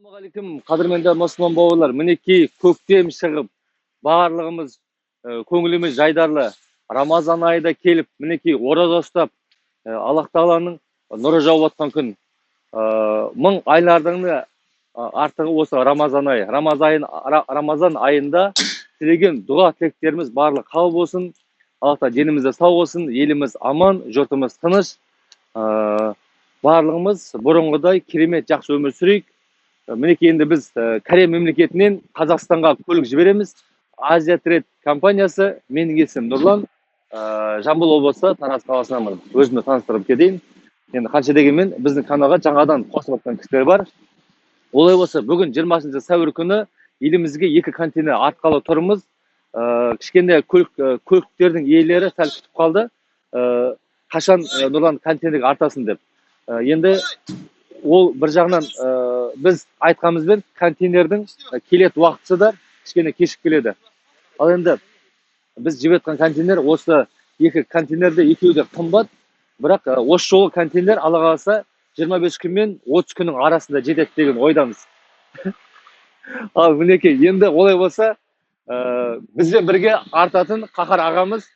Ассалаумағалейкум, қадірменді мұсылман бауырлар. Мінекей, көктем шығып, барлығымыз көңіліміз жайдарлы. Рамазан айы да келіп, мінекей, ораза ұстап, Аллах тағаланың нұры жауып жатқан күн. Мың айлардың да артығы осы Рамазан айы. Рамазан айында тілеген дұға тілектеріміз барлығы қабыл болсын. Аллах тағала денімізді сау болсын, еліміз аман, жұртымыз тыныш. Барлығымыз бұрынғыдай керемет жақсы өмір сүрейік. Мінекей, енді біз Корея мемлекетінен Қазақстанға көлік жібереміз. Азия Трейд компаниясы, менің есімім Нұрлан, Жамбыл облысы, Тараз қаласынанмын. Өзімді таныстырып кетейін. Енді қанша дегенмен біздің каналға жаңадан қосылып жатқан кісілер бар. Олай болса, бүгін 20 сәуір күні елімізге екі контейнер артқалы тұрмыз. Кішкене көліктердің иелері сәл күтіп қалды. Қашан Нұрлан контейнерге артасың деп. Енді ол бір жағынан біз айтқанымызбен контейнердің келетін уақыты да кішкене кешігіп келеді. Ал енді біз жіберіп жатқан контейнер, осы екі контейнерде екеуі де қымбат, бірақ осы жолы контейнер Алла қаласа 25 күн мен 30 күннің арасында жетеді деген ойдамыз. Ал мінекей, енді олай болса, бізбен бірге артатын Қаһар ағамыз.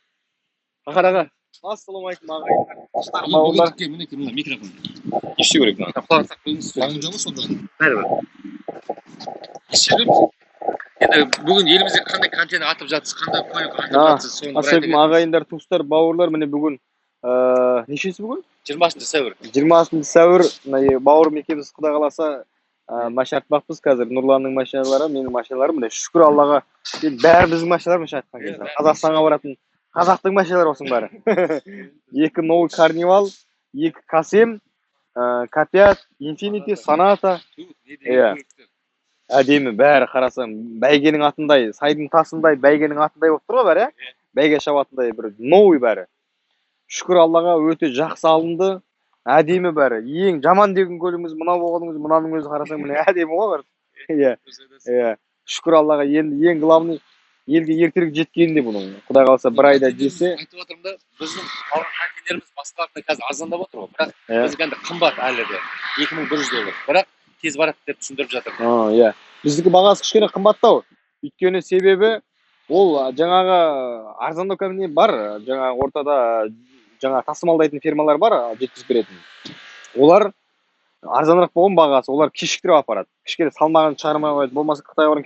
Қаһар аға. Ассалаумағалейкум, ағайындар, достар, бауырлар. Мінекей, мына микрофон. Не істеу керек мынаны? Құлағын сақ қойыңыз. Құлағым жоқ сонда. Бәрібір. Не істеу керек? Енді бүгін елімізде қандай контейнер атып жатсыз, қандай көлік атып жатсыз, соны бір айта Ассалаумағалейкум, кетіңіз. ағайындар, туыстар, бауырлар. Міне бүгін нешесі бүгін? 20 сәуір. 20 сәуір. Мына бауырым екеуміз, Құдай қаласа, машина артпақпыз қазір. Нұрланның машиналары, менің машиналарым. Міне, шүкір Аллаға, енді бәрі біздің машиналар, мына айтқан кезде. Қазақстанға баратын қазақтың машиналары осының бәрі. Екі новый Карнивал, екі К7, К5, Инфинити, Соната. Иә. Әдемі бәрі, қарасаң, бәйгенің атындай, сайдың тасындай, бәйгенің атындай болып тұр ғой бәрі, иә? Бәйге шабатындай бір новый бәрі. Шүкір Аллаға, өте жақсы алынды. Әдемі бәрі. Ең жаман деген көлігіміз мынау болғанның өзі, мынаның өзі қарасаң, міне әдемі ғой бәрі. Иә. Иә. Шүкір Аллаға, енді ең главный елге ертерек жеткенінде бұның. Құдай қаласа бір айда жетсе. Айтып отырмын да, біздің алған контейнеріміз басқалардан қазір арзандап отыр ғой, бірақ Иә. біздікі енді қымбат әлі де. Екі мың бір жүз доллар. Бірақ тез барады деп түсіндіріп жатыр. Иә. Біздікі бағасы кішкене қымбаттау. Өйткені себебі ол жаңағы арзандау кәдімгідей бар, жаңағы ортада жаңа тасымалдайтын фирмалар бар, жеткізіп беретін. Олар арзанырақ болған бағасы, олар кешіктіріп апарады. Кішкене салмағын шығармай қояды, болмаса Қытайға барған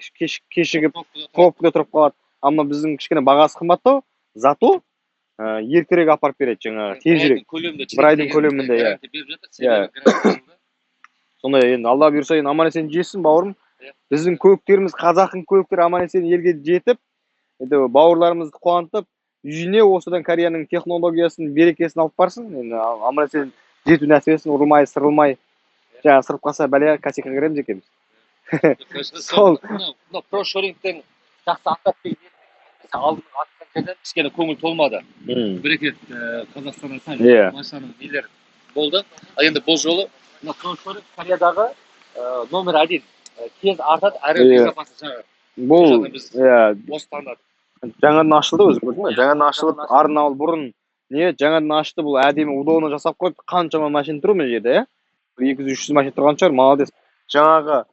кешігіп, пробкада тұрып қалады. Ал мына біздің кішкене бағасы қымбаттау, зато ертерек апарып береді жаңағы, тезірек. Көлемінде, Бір айдың көлемінде, иә. гарантия беріп жатыр, Иә. себебі гарантия жылда. Сондай енді Алла бұйырса, енді аман есен жетсін бауырым. Иә. Біздің көліктеріміз, қазақтың көліктері аман есен елге жетіп, енді бауырларымызды қуантып, үйіне осыдан Кореяның технологиясын, берекесін алып барсын. Енді аман есен жету нәсіп етсін, ұрылмай, сырылмай. Жаңа сырып қалса, бәле, косякқа кіреміз екенбіз. Сол. Мынау прошорингтен жақсы аттап деген алдыңғы атқан жерден кішкене көңіл толмады. Бір екі рет Қазақстаннан сәл Иә. машинаның нелер болды. Ал енді бұл жолы мына прошоринг Кореядағы номер 1. Тез артады, әрі Иә. безопасный жаңа. Бұл, Бұл жағынан біз иә, осы таңдадық. Жаңадан ашылды өзі, көрдің бе? Жаңадан ашылып, Жаңадан ашылды. арнаулы бұрын не, жаңадан ашты, бұл әдемі удобно жасап қойып, қаншама машина тұр мына жерде, иә? Бір екі жүз, үш жүз машина тұрған шығар, молодец. Жаңағы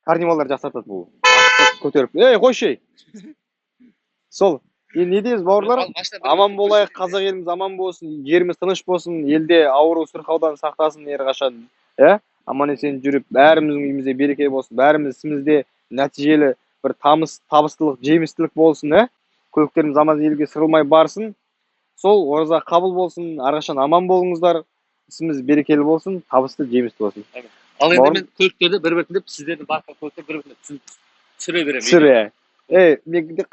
карнивалдар жасатады бұл. Көтеріп. Ей, қойшы, ей. Сол. Енді не дейміз, бауырлар? Ал машина бір Аман бір болайық, көрсетейін. қазақ еліміз аман болсын, жеріміз тыныш болсын, елде ауру сырқаудан сақтасын әрқашан, иә? Аман есен жүріп, бәріміздің үйімізде береке болсын, бәріміз ісімізде нәтижелі бір табыстылық, жемістілік болсын, ә? Көліктеріміз аман елге сырылмай барсын. Сол ораза қабыл болсын, әрқашан аман болыңыздар, ісіміз берекелі болсын, табысты, жемісті болсын. Ал енді Бауырым. мен көліктерді бір біртіндеп, сіздердің барлық көліктерді бір біртіндеп түсіре беремін. Түсір, иә. Ей, мен де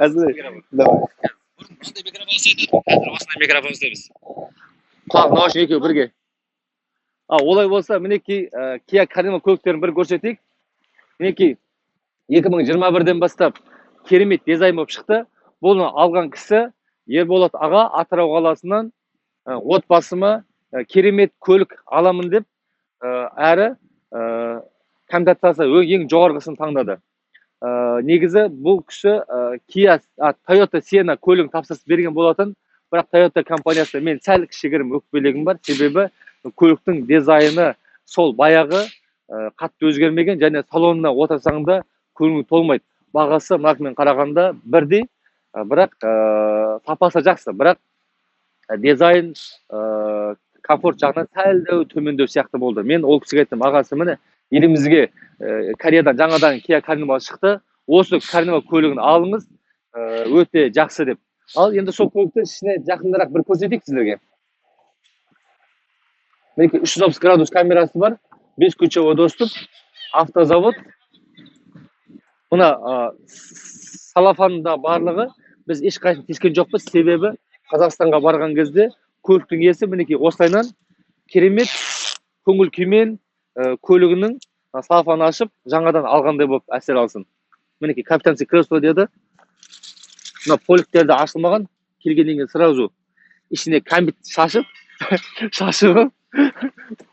Әзіл. Давай. Бұрын мынандай микрофон ұстайтын едік, қазір осындай микрофон ұстаймыз. Құлақ наушник екеуі бірге. Олай болса, мінекей, Kia Carnival көліктерін бір көрсетейік. Мінекей, екі мың жиырма бірден бастап керемет дизайн болып шықты. Бұны алған кісі Ерболат аға Атырау қаласынан, отбасыма, керемет көлік аламын деп, әрі, комплектациясы ең жоғарғысын таңдады. Негізі бұл кісі, Kia, Toyota Sienna көлігін тапсырыс берген болатын, бірақ Toyota компаниясы мен сәл кішігірім өкпелегім бар, себебі көліктің дизайны сол баяғы, Қатты өзгермеген және салонына отырсаң да көңілің толмайды. Бағасы мынакімен қарағанда бірдей, бірақ сапасы жақсы, бірақ дизайн, комфорт жағынан сәлдеу төмендеу сияқты болды. Мен ол кісіге айттым: ағасы, міне, елімізге Кореядан жаңадан Kia Carnival шықты, осы Carnival көлігін алыңыз, өте жақсы деп. Ал енді сол көлікті ішіне жақынырақ бір көрсетейік сіздерге. Мінекей, 360 градус камерасы бар, бесключевой доступ, автозавод. Мына целлофанда барлығы, біз ешқайсысын тиіскен жоқпыз, себебі Қазақстанға барған кезде көліктің иесі мінекей осылайынан керемет көңіл күймен көлігінің целлофанын ашып, жаңадан алғандай болып әсер алсын. Мінекей, капитанский кресло деді. Мына поликтер де ашылмаған, келгеннен кейін сразу ішіне кәмпит шашып шашып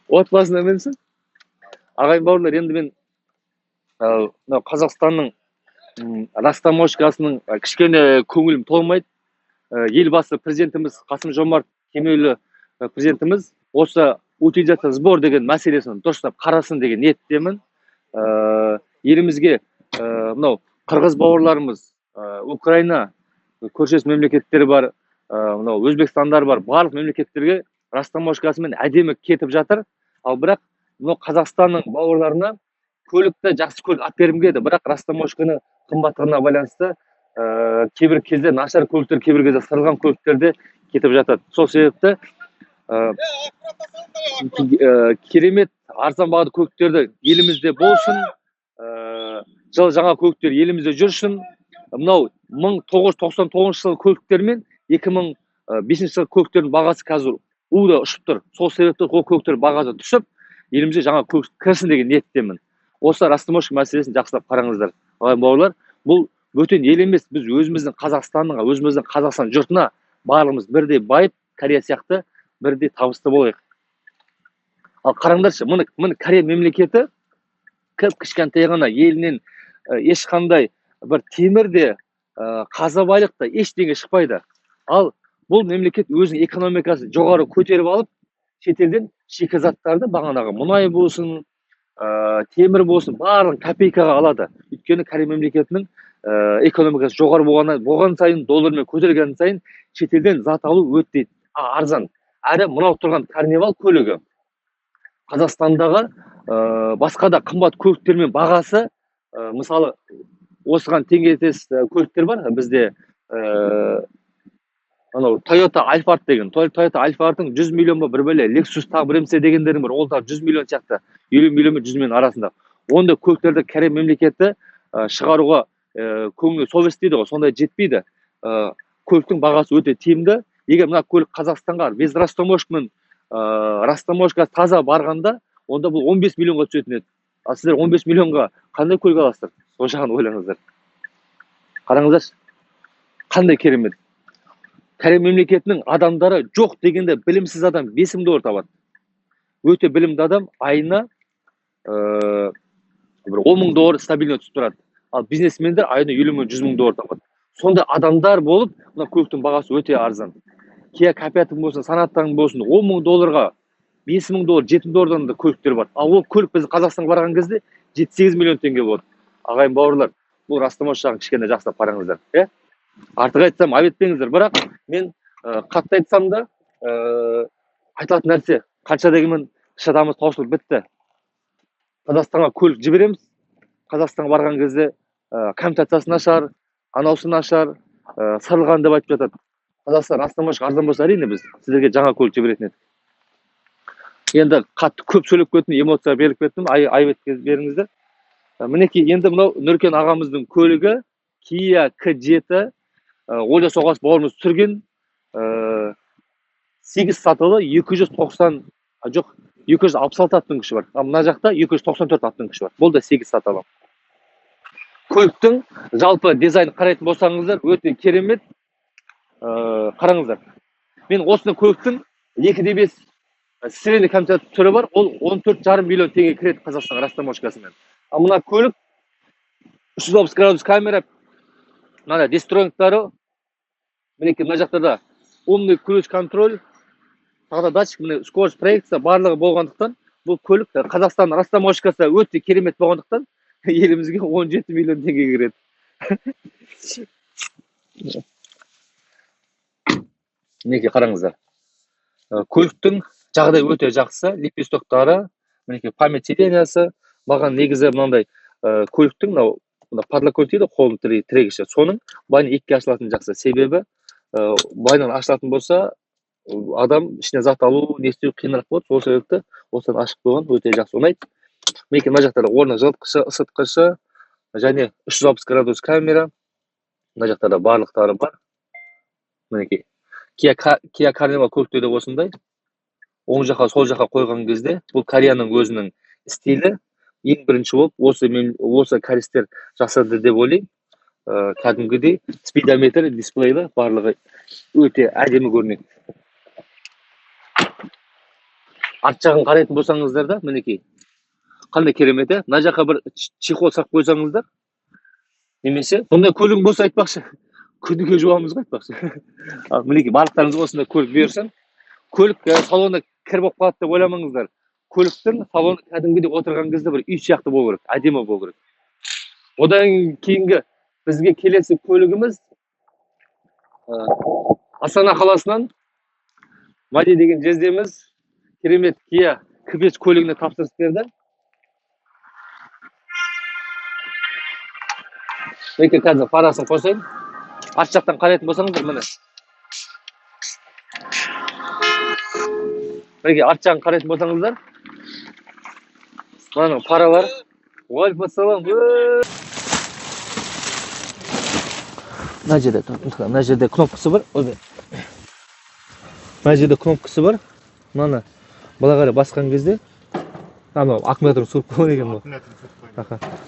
отбасына мінсін. Ағайын, бауырлар, енді мен мынау Қазақстанның растаможкасының кішкене көңілім толмайды. Елбасы президентіміз Қасым Жомарт Кемелұлы, президентіміз осы утилизация, сбор деген мәселесін дұрыстап қарасын деген ниеттемін. Елімізге мынау қырғыз бауырларымыз, Украина көршілес мемлекеттері бар, мынау Өзбекстандар бар, барлық мемлекеттерге растаможкасымен әдемі кетіп жатыр. Ал бірақ мынау Қазақстанның бауырларына көлікті, жақсы көлік алып бергім келеді, бірақ растаможканың қымбаттығына байланысты кейбір кезде нашар көліктер, кейбір кезде сырылған көліктер де кетіп жатады. Сол себепті керемет арзан бағалы көліктерді елімізде болсын, жыл жаңа көліктер елімізде жүрсін. Мынау 1999 жылғы көліктер мен 2005 жылғы көліктердің бағасы қазір уда ұшып тұр. Сол себепті ол көліктер бағасы түсіп, елімізге жаңа көлік кірсін деген ниеттемін. Осы растаможка мәселесін жақсылап қараңыздар, ағайын, бауырлар. Бұл бөтен ел емес, біз өзіміздің Қазақстанның, өзіміздің Қазақстан жұртына барлығымыз бірдей байып, Корея сияқты бірдей табысты болайық. Ал қараңдаршы, міне, Корея мемлекеті кіп кішкентай ғана елінен ешқандай бір темір де, қаза байлық та, ештеңе шықпайды. Ал бұл мемлекет өзінің экономикасын жоғары көтеріп алып, шетелден шикізаттарды, бағанағы мұнай болсын, темір болсын, барлығын копейкаға алады. Өйткені Корея мемлекетінің экономикасы жоғары болған сайын, доллармен көтерілген сайын шетелден зат алу өте арзан. Әрі мынау тұрған Карнивал көлігі Қазақстандағы басқа да қымбат көліктермен бағасы, мысалы, осыған теңгетес көліктер бар бізде, анау Тойота Альфард деген. Тойота Альфардтың 100 миллион ба, бір бәле, Лексус тағы біремсе дегендердің бар, ол да 100 миллион сияқты, 50 миллион мен 100 миллион арасында. Ондай көліктерді Корея мемлекеті шығаруға көңіл, совесть дейді ғой, сондай жетпейді. Көліктің бағасы өте тиімді. Егер мына көлік Қазақстанға без растаможкамен, растаможка таза барғанда, онда бұл 15 миллионға түсетін еді. Ал сіздер 15 миллионға қандай көлік аласыздар? Сол жағын ойлаңыздар. Қараңыздаршы, қандай керемет. Корея мемлекетінің адамдары жоқ дегенде білімсіз адам 5000 доллар табады. Өте білімді адам айына бір 10 мың доллар стабильно түсіп тұрады. Ал бизнесмендер айына 50 мың, 100 мың доллар табады. Сондай адамдар болып, мына көліктің бағасы өте арзан. Kia K5 болсын, Сонатаң болсын, 10 мың долларға, 5 мың доллар, 7 мың доллардан да көліктер бар. Ал ол көлік біздің Қазақстанға барған кезде 7-8 миллион теңге болады. Ағайын, бауырлар, бұл растаможка жағын кішкене жақсылап қараңыздар, иә. Артық айтсам, айып етпеңіздер, бірақ мен қатты айтсам да, айтылатын нәрсе, қанша дегенмен шыдамымыз таусылып бітті. Қазақстанға көлік жібереміз, Қазақстанға барған кезде комплектациясы нашар, анаусы нашар, сырылған деп айтып жатады. Қазақстан растаможка арзан болса, әрине, біз сіздерге жаңа көлік жіберетін едік. Енді қатты көп сөйлеп кеттім, эмоцияға беріліп кеттім, айып беріңіздер. Мінекей, енді мынау Нұркен ағамыздың көлігі Kia K7, Олжас Оғас бауырымыз түсірген, 8 сатылы, 290, жоқ, 266 аттың күші бар. Ал мына жақта 294 аттың күші бар. Бұл да 8 сатылы. Көліктің жалпы дизайн қарайтын болсаңыздар, өте керемет. Қараңыздар. Мен осыны көліктің 2,5 средний комплектация түрі бар, ол 14,5 миллион теңге кіреді Қазақстан растаможкасымен. Ал мына көлік 360 градус камера, мына дистрониктары, мінекей, мына жақта да умный круиз контроль, тағы да датчик, міне, скорость проекция барлығы болғандықтан Бұл көлік Қазақстан растаможкасы өте керемет болғандықтан елімізге 17 миллион теңге кіреді. Мінекей қараңыздар. Көліктің жағдайы өте жақсы, лепестоктары, мінекей память сиденьясы. Маған негізі мынандай көліктің мынау подлокотник дейді, қолын тірегіші, соның былайынан екіге ашылатын жақсы. Себебі былайынан ашылатын болса, адам ішіне зат алу, не істеу қиынырақ болады. Сол себепті осыдан ашып қойған өте жақсы, ұнайды. Мінекей мына жақта орны жылытқышы, ысытқышы және 360 градус камера. Мына жақта да барлықтары бар. Мінекей Kia Carnival көліктері де осындай. Оң жаққа, сол жаққа қойған кезде бұл Кореяның өзінің стилі. Ең бірінші болып осы корейстер жасады деп ойлаймын. Кәдімгідей спидометр дисплейлі, барлығы өте әдемі көрінеді. Арт жағын қарайтын болсаңыздар да, мінекей қандай керемет, ә? Мына жаққа бір чехол салып қойсаңыздар, немесе бұндай көлігің болса айтпақшы, күніге жуамыз ғой айтпақшы. Ал мінекей барлықтарыңызға осындай көлік бұйырсын. Көлік салоны кір болып қалады деп ойламаңыздар. Көліктің салоны кәдімгідей отырған кезде бір үй сияқты болу керек, әдемі болу керек. Одан кейінгі бізге келесі көлігіміз Астана қаласынан Мади деген жездеміз керемет Kia K5 көлігіне тапсырыс берді. Мінекей қазір фарасын қосайын. Арт жақтан қарайтын болсаңыздар, міне. Мінекей арт жағын қарайтын болсаңыздар, мынаның фаралар. Уағалейкум. Мына жерде кнопкасы бар. Мына жерде кнопкасы бар. Мынаны былай қарай басқан кезде, анау аккумулятор суырып қойған екен бұл.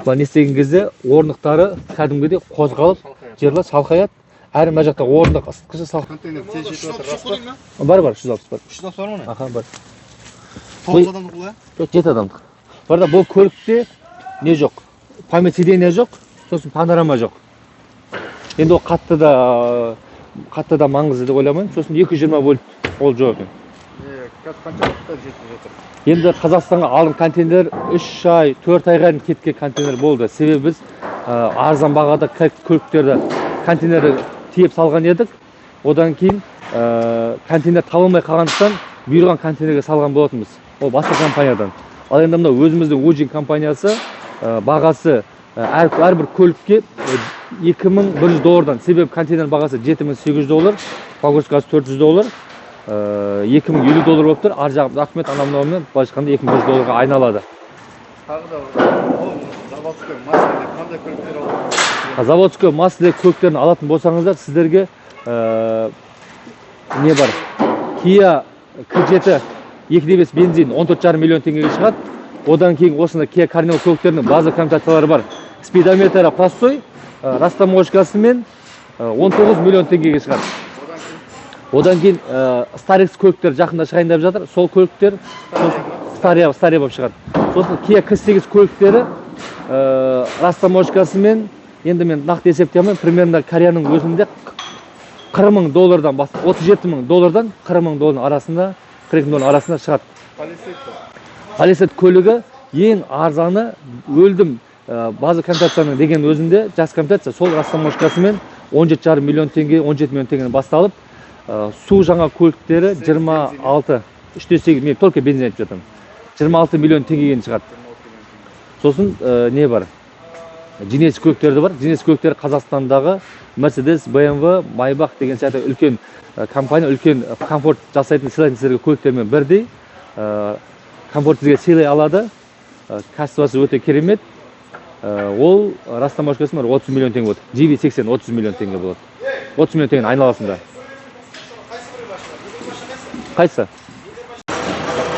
Былай не істеген кезде орындықтары кәдімгідей қозғалып, жерлер шалқаяды. Әрі мына жақта орындық ысытқышы сал. Контейнер тез жетіп жатыр, рас па? Бар, бар, 360 бар. 360 бар ма не? Аха, бар. 9 адамдық бұл, ә? Жоқ, 7 адамдық. Бар да, бұл көлікте не жоқ? Память сиденья жоқ, сосын панорама жоқ. Енді ол қатты да маңызды деп ойламаймын. Сосын 220 вольт ол жоқ екен. Қазір қанша уақытта жетіп жатыр? Енді Қазақстанға алынған контейнер 3 ай, 4 айға дейін кеткен контейнер болды. Себебі біз арзан бағада көліктерді, контейнерді тиеп салған едік. Одан кейін контейнер табылмай қалғандықтан бұйырған контейнерге салған болатынбыз. Ол басқа компаниядан. Ал енді мынау өзіміздің Уджин компаниясы бағасы әрбір көлікке 2100 доллардан. Себебі контейнер бағасы 7800 доллар, погрузкасы 400 доллар, 2050 доллар болып тұр. Ар жағы документ анау мынаумен былайша айтқанда 2100 долларға айналады. Тағы да ол заводской масло деп қандай көліктер алады? Заводской масло көліктерін алатын болсаңыздар, сіздерге не бар? Kia K7 2.5 бензин 14,5 миллион теңгеге шығады. Одан кейін осында Kia Carnival көліктерінің база комплектациялары бар. Спидометрі простой, растаможкасымен 19 миллион теңгеге шығады. Одан кейін Starex көліктер жақында шығайын деп жатыр. Сол көліктер Staria болып шығады. Сосын Kia K8 көліктері растаможкасымен, енді мен нақты есептей алмаймын, примерно Кореяның өзінде 40 мың доллардан бастап 37 мың доллардан 40 мың доллардың арасында, 42 мың доллардың арасында шығады. Palisade көлігі ең арзаны өлдім база комплектацияның деген өзінде жас комплектация сол растаможкасымен 17,5 миллион теңге, 17 миллион теңгеден басталып, су жаңа көліктері 26, 3,8, мен только бензин айтып жатырмын. 26 миллион теңгеден шығады. Сосын не бар? Genesis көліктері де бар. Genesis көліктері Қазақстандағы Mercedes, BMW, Maybach деген сияқты үлкен компания, үлкен комфорт жасайтын, сыйлайтын сіздерге көліктермен бірдей. Комфорт сізге сыйлай алады. Качествосы өте керемет. Ол растаможкасы бар 30 миллион теңге болады. GV80 30 миллион теңге болады. 30 миллион теңгенің айналасында. Қайсысы?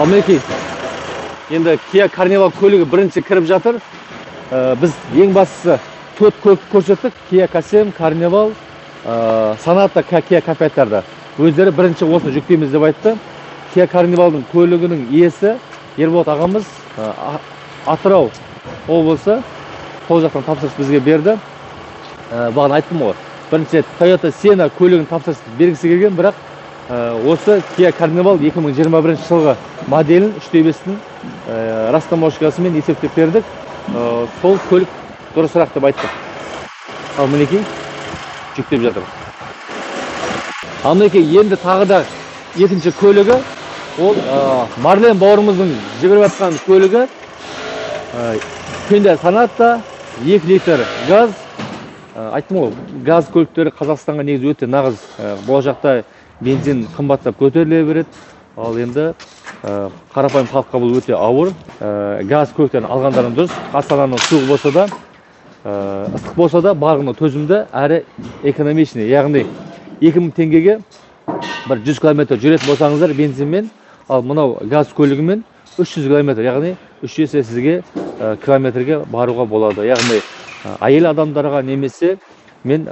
Ал мінекей, енді Kia Carnival көлігі бірінші кіріп жатыр. Біз ең бастысы 4 көлік көрсеттік. Kia K7, Carnival, Sonata, Kia K5-тарды. Өздері бірінші осыны жүктейміз деп айтты. Kia Carnival'дың көлігінің иесі Ерболат ағамыз, Атырау облысы, сол жақтан тапсырыс бізге берді. Бағана айттым ғой, бірінші рет Toyota Sienna көлігін тапсырыс бергісі келген, бірақ Осы Kia Carnival 2021 жылғы моделін 3.5-тің растаможкасымен есептеп бердік. Сол көлік дұрысырақ деп айттық. Ал мінекей жүктеп жатыр. Ал мінекей енді тағы да екінші көлігі, ол Марлен бауырымыздың жіберіп жатқан көлігі. Hyundai Sonata 2 литр газ. Айттым ғой, газ көліктері Қазақстанға негізі өте нағыз. Болашақта бензин қымбаттап көтеріле береді. Ал енді қарапайым халыққа бұл өте ауыр. Газ көліктерін алғандарың дұрыс. Астананың суығы болса да, ыстық болса да барлығына төзімді әрі экономичный. Яғни 2000 теңгеге бір 100 километр жүретін болсаңыздар бензинмен, ал мынау газ көлігімен 300 километр, яғни 3 есе сізге километрге баруға болады. Яғни әйел адамдарға немесе мен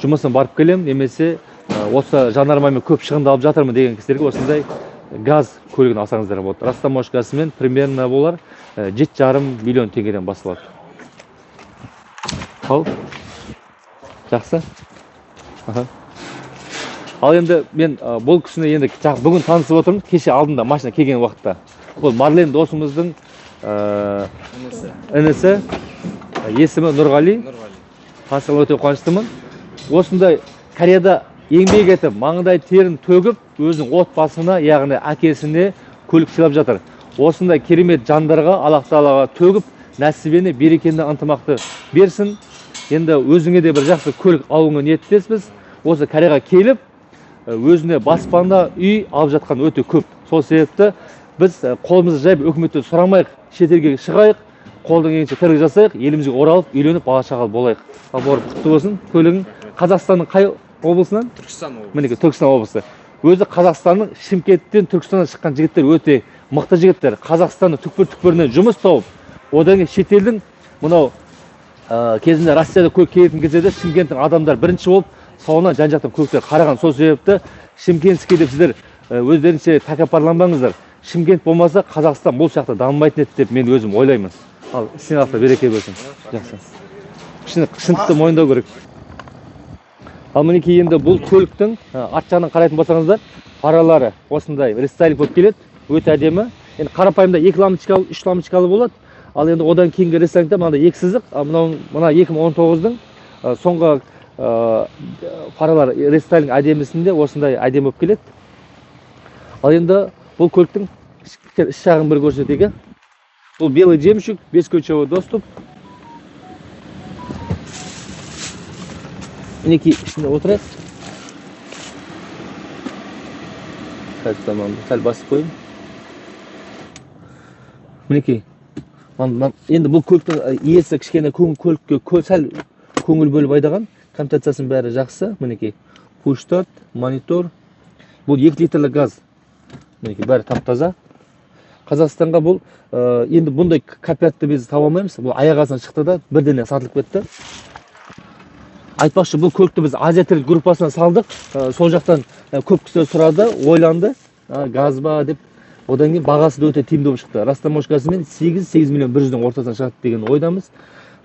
жұмысым барып келем, немесе осы жанармаймен көп шығындалып жатырмын деген кісілерге осындай газ көлігін алсаңыздар болады. Растаможкасымен примерно болар 7,5 миллион теңгеден басталады. Ал жақсы. Аха. Ал енді мен бұл кісіні енді бүгін танысып отырмын. Кеше алдында машина келген уақытта. Бұл Марлен досымыздың інісі, есімі Нұрғали. Танысқаныма өте қуаныштымын. Осындай Кореяда еңбек етіп, маңдай терін төгіп, өзінің отбасына, яғни әкесіне көлік сыйлап жатыр. Осындай керемет жандарға Аллах тағалаға төгіп, нәсібені, берекені, ынтымақты берсін. Енді өзіңе де бір жақсы көлік алуыңа ниеттеспіз. Осы Кореяға келіп, өзіне баспана, үй алып жатқан өте көп. Сол себепті біз қолымызды жайып үкіметтен сұрамайық, шетелге шығайық, қолдан келгенше тірлік жасайық, елімізге оралып, үйленіп, бала шағалы болайық. Ал бауырым, құтты болсын көлігің. Қазақстанның қай облысынан? Түркістан облысы. Мінекей, Түркістан облысы. Өзі Қазақстанның Шымкенттен, Түркістаннан шыққан жігіттер өте мықты жігіттер. Қазақстанның түкпір-түкпірінен жұмыс тауып, одан кейін шетелдің мынау кезінде Россияда көлік келетін кезде де Шымкенттің адамдары бірінші болып соңынан жан-жақтан көліктер қараған. Сол себепті Шымкентский деп сіздер өздерінше тәкаппарланбаңыздар. Шымкент болмаса Қазақстан бұл жақта дамымайтын еді деп мен өзім ойлаймын. Ал сен алла береке берсін. Жақсы. Шындықты мойындау керек. Ал мінекей енді бұл көліктің арт жағынан қарайтын болсаңыздар, фаралары осындай рестайлинг болып келеді, өте әдемі. Енді қарапайымда 2 лампочкалы, 3 лампочкалы болады. Ал енді одан кейінгі рестайлингте мынандай екі сызық, ал мына 2019-дың соңғы фаралар рестайлинг әдемісінде осындай әдемі болып келеді. Ал енді бұл көліктің іш жағын бір көрсетейік. Бұл белый жемчуг, бесключевой доступ. Мінекей ішінде отырайық. Сәл тамам, сәл басып қояйын. Мінекей. Енді бұл көліктің иесі кішкене көлікке сәл көңіл бөліп айдаған. Комплектациясының бәрі жақсы. Мінекей. Push start, монитор. Бұл 2 литрлі газ. Мінекей, бәрі тап-таза. Қазақстанға бұл енді бұндай капиатты біз таба алмаймыз. Бұл аяқ астынан шықты да бірден сатылып кетті. Айтпақшы, бұл көлікті біз Азия Трейд группасынан салдық. Сол жақтан көп кісі сұрады, ойланды, газ ба деп. Одан кейін бағасы да өте тиімді болып шықты. Растаможкасымен 8 миллион бір жүздің ортасынан шығады деген ойдамыз.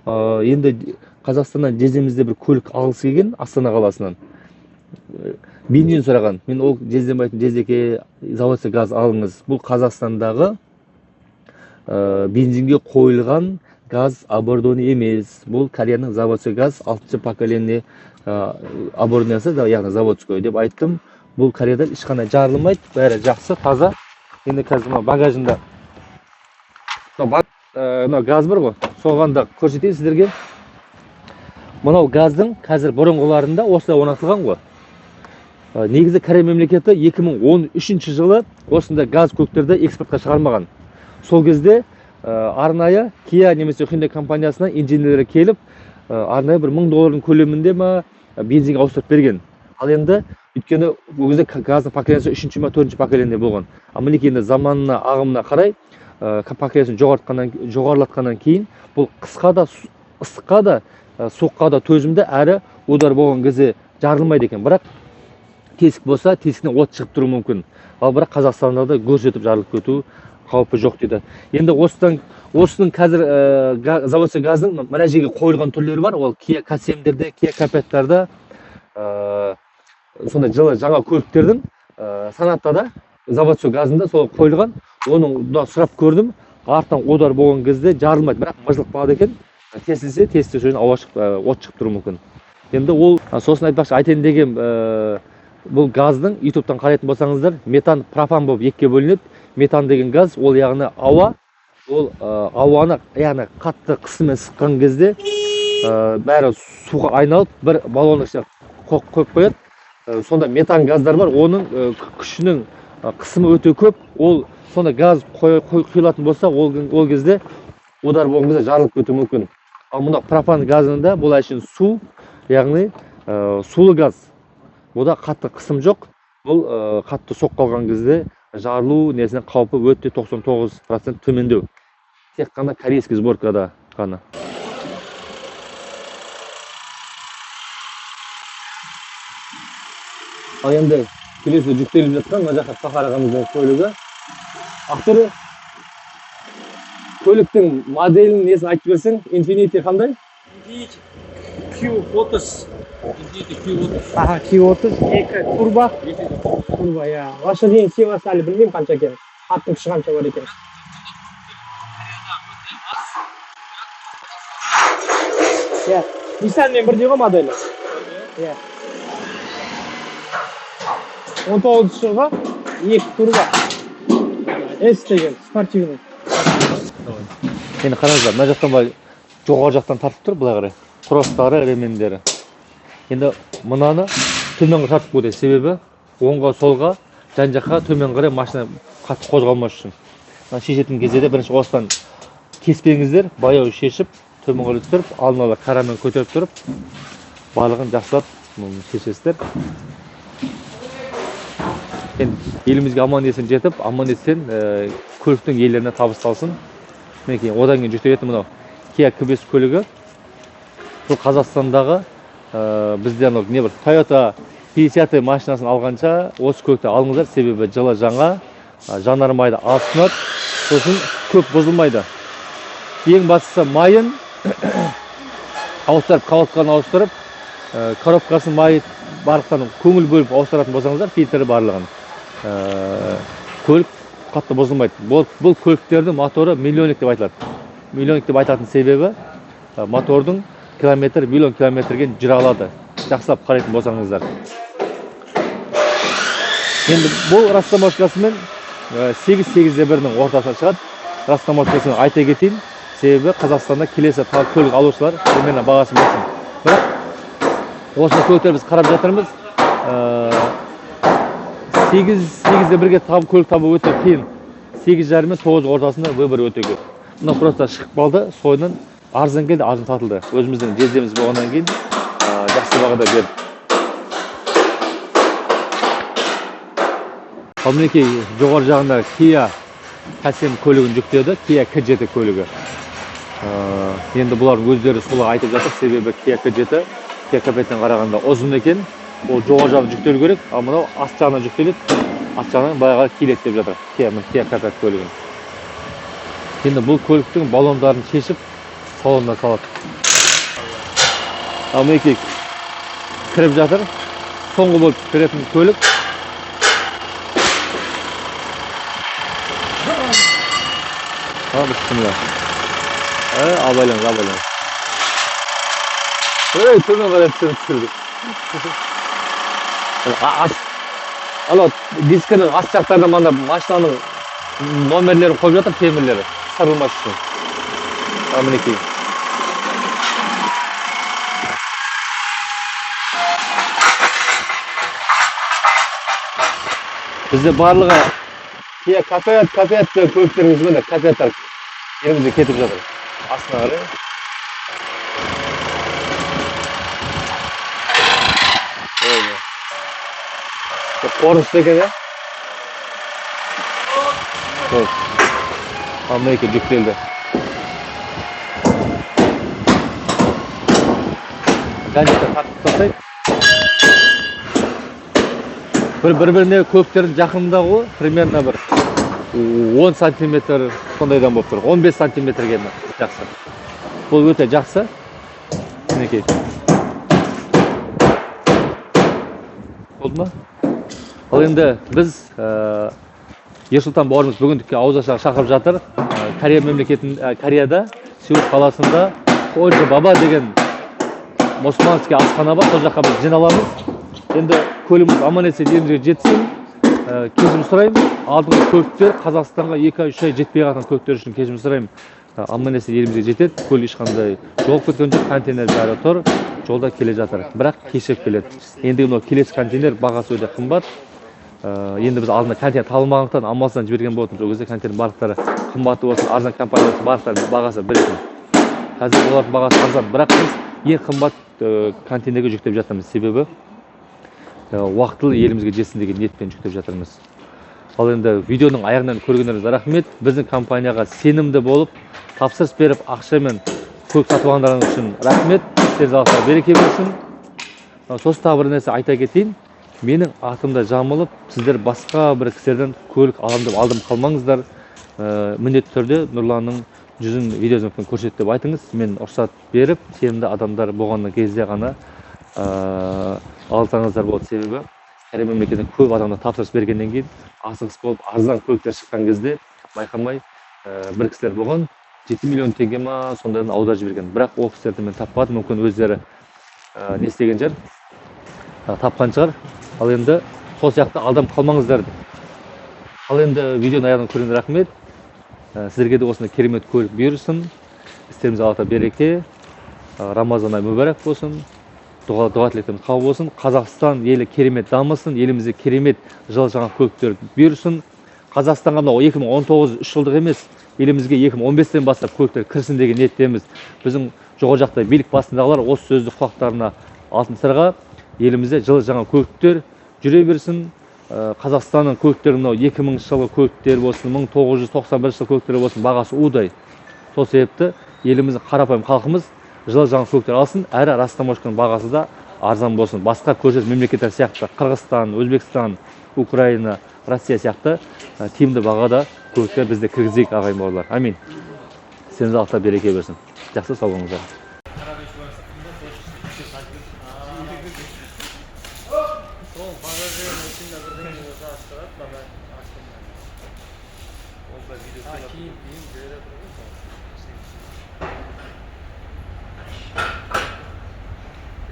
Енді Қазақстаннан жездемізде бір көлік алғысы келген Астана қаласынан. Бензин сұраған. Мен ол жездем айттым, жездеке заводской газ алыңыз. Бұл Қазақстандағы бензинге қойылған газ оборудование емес. Бұл Кореяның заводской газ 6-шы поколение оборудованиясы, яғни заводской деп айттым. Бұл Кореяда ешқандай жарылмайды, бәрі жақсы, таза. Енді қазір мына багажында мынау газ бар ғой, соған да көрсетейін сіздерге. Мынау газдың қазір бұрынғыларында осылай орнатылған ғой. Негізі Корея мемлекеті 2013 жылы осындай газ көліктерді экспортқа шығармаған. Сол кезде арнайы Kia немесе Hyundai компаниясынан инженерлері келіп, арнайы бір мың доллардың көлемінде ма бензинге ауыстырып берген. Ал енді өйткені ол кезде газдың поколениясы үшінші ма төртінші поколение болған. Ал мінекей енді заманына, ағымына қарай, поколениясын жоғарылатқаннан кейін бұл қысқа да, ыстыққа да, суыққа да төзімді, әрі удар болған кезде жарылмайды екен. Бірақ тесік болса, тесіктен от шығып тұруы мүмкін. Ал бірақ Қазақстанда да гүрс етіп жарылып кету қаупі жоқ дейді. Енді осының қазір заводской газдың мына жерге қойылған түрлері бар. Ол Kia K7-дерде, Kia K5-тарда, Сондай жылы жаңа көліктердің Сонатада заводской газында сол қойылған. Оның да сұрап көрдім, артынан удар болған кезде жарылмайды, бірақ мыжылып қалады екен. Тесілсе, тесті жерден ауа шығып, от шығып тұруы мүмкін. Енді ол, сосын айтпақшы, айтайын деген, бұл газдың ютубтан қарайтын болсаңыздар, метан, пропан болып екіге бөлінеді. Метан деген газ, ол яғни ауа, ол ауаны яғни қатты қысыммен сыққан кезде, бәрі суға айналып, бір баллонның ішіне қойып қояды. Сонда метан газдар бар, оның күшінің қысымы өте көп. Ол сонда газ құйылатын болса, ол кезде удар болған кезде жарылып кетуі мүмкін. Ал мына пропан газында бұл әшейін су, яғни сулы газ. Бұда қатты қысым жоқ. Бұл қатты соққы алған кезде жарылу несінің қаупі өте 99% төмендеу. Тек қана корейский сборкада ғана. Ал енді келесі жүктеліп жатқан мына жақта Сахар ағамыздың көлігі. Ақтөре, көліктің моделін несін айтып берсең, Infiniti қандай? Infiniti Q30. Infiniti Q30. Аха, Q30, екі турбо. Турбо, иә. Лошадиный силасы әлі білмеймін қанша екенін. Аттың күші қанша бар екен. Иә, Nissan-мен бірдей ғой моделі. Иә. Он тоғызыншы жылғы, екі турбо. S деген, спортивный. Енді қараңыздар, мына жақтан былай жоғары жақтан тартып тұр, былай қарай. Кросстары, ремендері. Енді мынаны төмен қарай тартып қойды, себебі оңға, солға, жан жаққа төмен қарай машина қатты қозғалмас үшін. Мына шешетін кезде де бірінші осыдан кеспеңіздер, баяу шешіп, төмен қарай түсіріп, алдын ала карамен көтеріп тұрып, барлығын жақсылап шешесіздер. Енді елімізге аман есен жетіп, аман есен көліктің иелеріне табысталсын. Мінекей, одан кейін жүктелетін мынау Kia K5 көлігі. Бұл Қазақстандағы, бізде анау не бір Toyota 50 машинасын алғанша осы көлікті алыңыздар, себебі жылы жаңа, жанармайды аз тұтынады, сосын көп бұзылмайды. Ең бастысы майын ауыстырып, қабатқаны ауыстырып, коробкасын майы барлықтан көңіл бөліп ауыстыратын болсаңыздар, фильтрі барлығын. Көлік қатты бұзылмайды. Бұл көліктердің моторы миллионник деп айтылады. Миллионник деп айтатын себебі, мотордың километр, миллион километрге жүре алады. Жақсылап қарайтын болсаңыздар. Енді бұл растаможкасымен, сегіз сегізде бірдің ортасына шығады. Растаможкасын айта кетейін, себебі Қазақстанда келесі көлік алушылар примерно бағасын білсін. Бірақ осындай көліктер біз қарап жатырмыз. Сегізде бірге көлік табу өте қиын. Сегіз жарым мен тоғыз ортасында выбор өте көп. Мына просто шығып қалды, сойынан арзан келді, арзан сатылды. Өзіміздің жездеміз болғаннан кейін, жақсы бағада берді. Ал мінекей жоғары жағында Kia K7 көлігін жүктеді, Kia K7 көлігі. Енді бұлардың өздері солай айтып жатыр, себебі Kia K7, Kia K5-тен қарағанда ұзын екен. Ол жоғары жағын жүктелу керек, ал мынау аст жағына жүктеледі, аст жағынан баяғы келеді деп жатыр. Kia, міне Kia K5 көлігін. Енді бұл көліктің баллондарын шешіп, салонына салады. Ал мінекей кіріп жатыр. Соңғы болып кіретін көлік. А, бісміллә. Абайлаңыз, абайлаңыз. Ей, төмен қарай түсіріп түсірді. Анау дискінің ас жақтарына мына машинаның номерлерін қойып жатыр, темірлері сырылмас үшін. А, мінекей. Бізде барлығы Kia K5, K5 деген көліктеріміз міне, K5-тар елімізде кетіп жатыр. Астына қарай. Қорқынышты екен, иә? Болды. Ал мінекей жүктелді. Жан-жақтан тартып тастайды. Бір-біріне көліктердің жақынында ғой, примерно бір 10 сантиметр сондайдан болып тұр. 15 сантиметрге жақсы. Бұл өте жақсы. Мінекей. Болды Болды ма? Ал енді біз Ерсұлтан бауырымыз бүгіндікке ауыз ашарға шақырып жатыр. Корея мемлекетін, Кореяда Сеул қаласында Ходжи Баба деген мұсылманский асхана бар, сол жаққа біз жиналамыз. Енді көлігіміз аман есен елімізге жетсін. Кешірім сұраймын. Алдыңғы көліктер Қазақстанға 2 ай, 3 ай жетпей қалған көліктер үшін кешірім сұраймын. Аман есен елімізге жетеді. Көлік ешқандай жоғалып кеткен жоқ, контейнер бәрі тұр, жолда келе жатыр. Бірақ кешігіп келеді. Енді мынау келесі контейнер бағасы өте қымбат. Енді біз алдында контейнер табылмағандықтан амалсыздан жіберген болатынбыз. Ол кезде контейнер барлықтары қымбаты болсын, арзан компания болсын, барлықтары бағасы бір екен. Қазір олардың бағасы арзан, бірақ біз ең қымбат контейнерге жүктеп жатырмыз. Себебі уақытылы елімізге жетсін деген ниетпен жүктеп жатырмыз. Ал енді видеоның аяғынан көргендеріңізге рахмет. Біздің компанияға сенімді болып, тапсырыс беріп, ақшамен көлік сатып алғандарыңыз үшін рахмет. Сіздерге Алла береке берсін. Сосын тағы бір нәрсе айта кетейін. Менің атымда жамылып, сіздер басқа бір кісілерден көлік аламын деп алдым қалмаңыздар. Міндетті түрде Нұрланның жүзін видеозымпен көрсет деп айтыңыз. Мен рұқсат беріп, сенімді адамдар болған кезде ғана алсаңыздар болады. Себебі Корея мемлекетіне көп адамдар тапсырыс бергеннен кейін асығыс болып арзан көліктер шыққан кезде байқамай бір кісілер болған 7 миллион теңге ма сондайдан аударып жіберген. Бірақ ол кісілерді мен таппадым, мүмкін өздері не істеген шығар, тапқан шығар. Ал енді сол сияқты алданып қалмаңыздар. Ал енді видеоның аяғын көргенге рахмет. Сіздерге де осындай керемет көлік бұйырсын. Істерімізге Алла тағала береке. Рамазан айы мүбәрәк болсын. Дұға тілектеріміз қабыл болсын. Қазақстан елі керемет дамысын, елімізде керемет жылы жаңа көліктер бұйырсын. Қазақстанға мынау 2019 үш жылдық емес, елімізге 2015-тен бастап көліктер кірсін деген ниеттеміз. Біздің жоғары жақта билік басындағылар осы сөзді құлақтарына алтын сырға, елімізде жылы жаңа көліктер жүре берсін. Қазақстанның көліктері мынау 2000 жылғы көліктер болсын, 1991 жылғы көліктер болсын, бағасы удай. Сол себепті еліміздің қарапайым халқымыз жылы жаңа көліктер алсын, әрі растаможканың бағасы да арзан болсын. Басқа көршілес мемлекеттер сияқты Қырғызстан, Өзбекстан, Украина, Россия сияқты тиімді бағада көліктер бізде кіргізейік, ағайын бауырлар. Амин. Сіздерге Алла береке берсін. Жақсы, сау болыңыздар.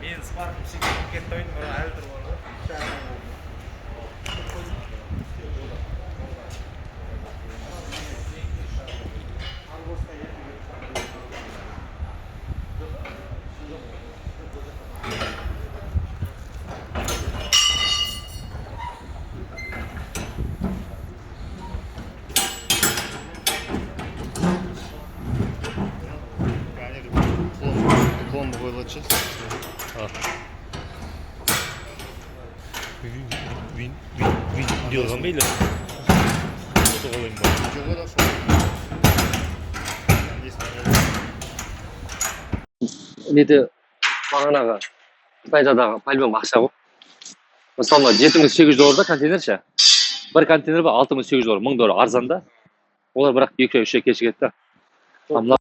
Мен Spark секіріп кетті ойын, бірақ әлі тұр ғой. Клон қойылады. Видео алған ба или фото қылайын ба? Видеоға да фото. Неде бағанағы Қытайдадағы по-любому ақша ғой. Мысалы мына 7800 доллар да контейнер ше. Бір контейнер бар 6800 доллар, 1000 доллар арзан да. Олар бірақ 2 ай, 3 ай кешігеді да. А мына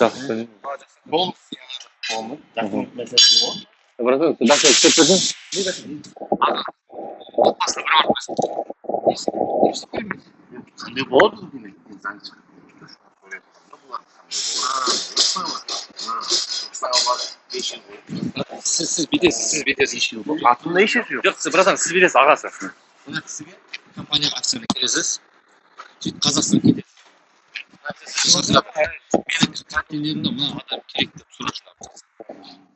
жақсы. Бол. Документ мәселесі ғой. Братан, документ істеп берсең. Отбасына бір барып қойсын. Қандай болады бұл демек? Заң шығып. Сіз бүйтесіз, сіз бүйтесіз. Атымда еш жоқ. Жоқ, сіз, братан, сіз бүйтесіз, ағасы. Мына кісіге компанияға акцияны кіресіз, сөйтіп Қазақстанға кетесіз. Менің контейнерімде мына адам керек деп сұрап шығарып.